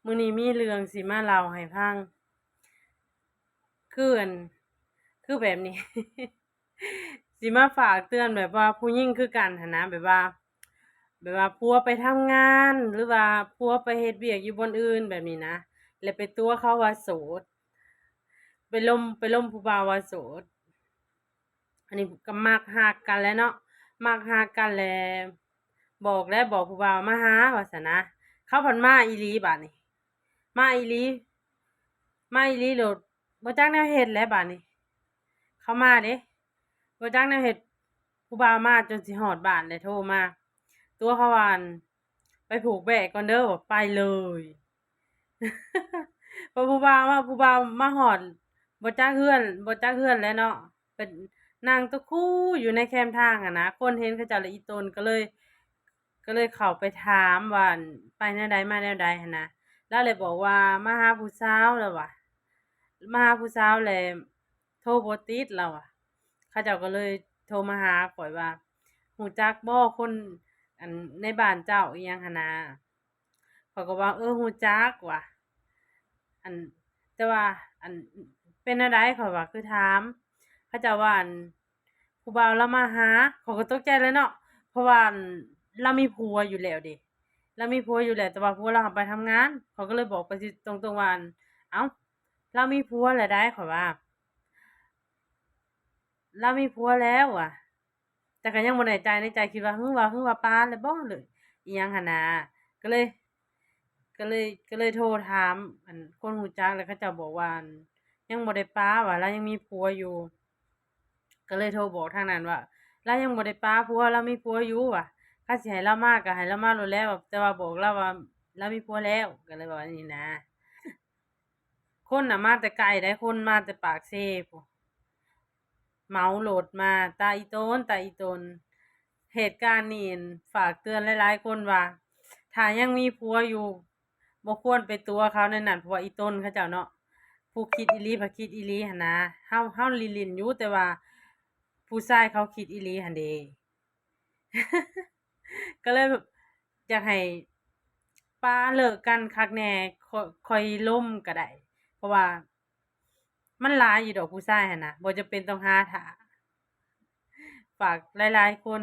ມື້ນີ້ມີເລື່ອງຊິມາເລົ່າໃຫ້ຟັງ ຄືອັນ ຄືແບບນີ້ ຊິມາຝາກເຕືອນແບບວ່າຜູ້ຍິງຄືກັນຫັ້ນນະ ແບບວ່າ ແບບວ່າຜົວໄປທຳງານ ຫຼືວ່າຜົວໄປເຮັດວຽກຢູ່ບ່ອນອື່ນແບບນີ້ນະ ແລ້ວໄປຕົວະເຂົາວ່າໂສດ ໄປລົມ ໄປລົມຜູ້ບ່າວວ່າໂສດ. ອັນນີ້ກໍມັກຮັກກັນແຫຼະເນາະ ມັກຮັກກັນແຫຼະ ບອກແຫຼະ ບອກຜູ້ບ່າວມາຫາວ່າຊັ້ນນະ ເຂົາພັດມາອີ່ຫຼີບາດນີ້ ມາອີ່ຫຼີ ມາອີ່ຫຼີໂລດ ບໍ່ຈັກແນວເຮັດແຫຼະບາດນີ້ ເຂົາມາເດ້ ບໍ່ຈັກແນວເຮັດ ຜູ້ບ່າວມາຈົນຊິຮອດບ້ານແລ້ວໂທມາ ຕົວະເຂົາວ່າ ໄປຜູກແບ້ກ່ອນເດີ ໄປເລີຍ ພໍຜູ້ບ່າວມາ ຜູ້ບ່າວມາຮອດ ບໍ່ຈັກເຮືອນ ບໍ່ຈັກເຮືອນແຫຼະເນາະ ເປັນ ນັ່ງຕົວຄູຢູ່ໃນແຄມທາງຫັ້ນນະ ຄົນເຫັນເຂົາເຈົ້າລະອີ່ຕົນ ກໍເລີຍ ກໍເລີຍເຂົ້າໄປຖາມວ່າ ໄປແນວໃດມາແນວໃດຫັ້ນນະ ລາວເລີຍບອກວ່າ ມາຫາຜູ້ສາວ ລາວວ່າ ມາຫາຜູ້ສາວແລ້ວໂທບໍ່ຕິດ ລາວວ່າ ເຂົາເຈົ້າກໍເລີຍໂທມາຫາຂ້ອຍວ່າ ຮູ້ຈັກບໍ່ຄົນ ອັນ ໃນບ້ານເຈົ້າ ອີ່ຫຍັງຫັ້ນນະ ຂ້ອຍກໍວ່າ ເອີ ຮູ້ຈັກວ່າ ອັນ ແຕ່ວ່າ ອັນ ເປັນແນວໃດ ຂ້ອຍວ່າ ຄືຖາມ ເຂົາເຈົ້າວ່າ ອັນ ຜູ້ບ່າວລາວມາຫາ ຂ້ອຍກໍຕົກໃຈແຫຼະເນາະ ເພາະວ່າ ອັນ ລາວມີຜົວຢູ່ແລ້ວເດ້ ລາວມີຜົວຢູ່ແລ້ວ ແຕ່ວ່າຜົວລາວຫັ້ນໄປທຳງານ ຂ້ອຍກໍເລີຍບອກໄປຕຣົງໆວ່າ ອັນ ເອົ້າ ລາວມີຜົວແລ້ວໃດ໋ ຂ້ອຍວ່າ ລາວມີຜົວແລ້ວວ່າ ແຕ່ກໍຍັງບໍ່ແນ່ໃຈ ໃນໃຈຄິດວ່າ ຫື ວ່າ ຫືວ່າປາແລ້ວບໍ່ ຫຼືອີ່ຫຍັງຫັ້ນນະ ກໍເລີຍ ກໍເລີຍ ກໍເລີຍໂທຖາມ ອັນ ຄົນຮູ້ຈັກ ແລ້ວເຂົາເຈົ້າບອກວ່າ ອັນ ຍັງບໍ່ໄດ້ປາ ວ່າລາວຍັງມີຜົວຢູ່ ກໍເລີຍໂທບອກທາງນັ້ນວ່າ ລາວຍັງບໍ່ໄດ້ປາຜົວ ລາວມີຜົວຢູ່ວ່າ ຄັນຊິໃຫ້ລາວມາກໍໃຫ້ລາວມາໂລດແຫຼະ ແຕ່ວ່າບອກລາວວ່າລາວມີຜົວແລ້ວ ກໍເລີຍເວົ້າແນວນີ້ນະ. ຄົນນະມາແຕ່ໄກໃດ໋ ຄົນມາແຕ່ປາກເຊພຸ້ນ ເໝົາລົດມາ ຕາອີ່ຕົນ ຕາອີ່ຕົນ ເຫດການນີ້ ອັນ ຝາກເຕືອນຫຼາຍໆຄົນວ່າ ຖ້າຍັງມີຜົວຢູ່ ບໍ່ຄວນໄປຕົວະເຂົາແນວນັ້ນ ເພາະວ່າອີ່ຕົນເຂົາເຈົ້າເນາະ ຜູ້ຄິດອີ່ຫຼີ ຜະຄິດອີ່ຫຼີຫັ້ນນະ ເຮົາ ເຮົາຫຼິ້ນໆຢູ່ ແຕ່ວ່າຜູ້ຊາຍເຂົາຄິດອີ່ຫຼີຫັ້ນເດ. ກໍເລີຍແບບຢາກໃຫ້ປາເລີກກັນຄັກແນ່ ຄ່ອຍ ຄ່ອຍລົມກໍໄດ້ ເພາະວ່າມັນຫຼາຍຢູ່ດອກຜູ້ຊາຍຫັ້ນນະ ບໍ່ຈຳເປັນຕ້ອງຫາຖ້າ. ຝາກຫຼາຍໆຄົນ